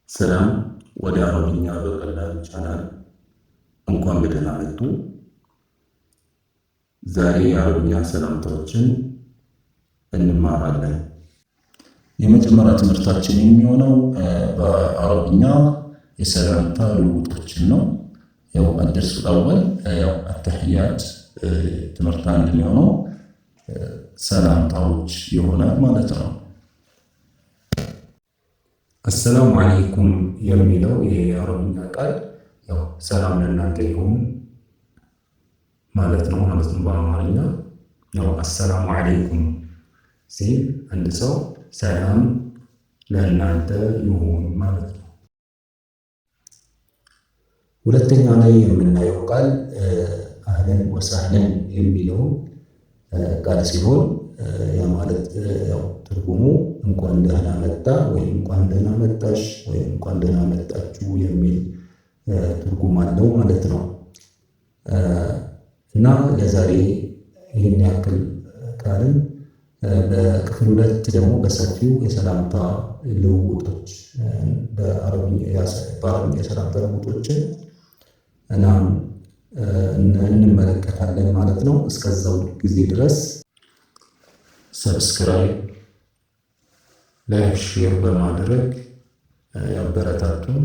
ሰላም፣ ወደ አረብኛ በቀላሉ ቻናል እንኳን በደህና መጡ። ዛሬ የአረብኛ ሰላምታዎችን እንማራለን። የመጀመሪያ ትምህርታችን የሚሆነው በአረብኛ የሰላምታ ልውውጦችን ነው። ያው الدرس الأول ያው التحيات ትምህርት አንድ የሚሆነው ሰላምታዎች ይሆናል ማለት ነው። السلام عليكم የሚለው ይሄ የአረብኛ ቃል ያው ሰላም ለእናንተ ይሁን ማለት ነው። በአማርኛ ያው السلام عليكم ሲል አንድ ሰው ሰላም ለእናንተ ይሁን ማለት ነው። ሁለተኛ ላይ የምናየው ቃል أهلا وسهلا የሚለው ቃል ሲሆን ያ ማለት ያው ትርጉሙ እንኳን ደህና መጣ ወይም እንኳን ደህና መጣሽ ወይም እንኳን ደህና መጣችሁ የሚል ትርጉም አለው ማለት ነው። እና ለዛሬ ይህን ያክል ካልን በክፍል ሁለት ደግሞ በሰፊው የሰላምታ ልውውጦች፣ በአረብኛ የሰላምታ ልውውጦችን እናም እንመለከታለን ማለት ነው። እስከዛው ጊዜ ድረስ subscribe፣ like፣ share በማድረግ ያበረታቱን።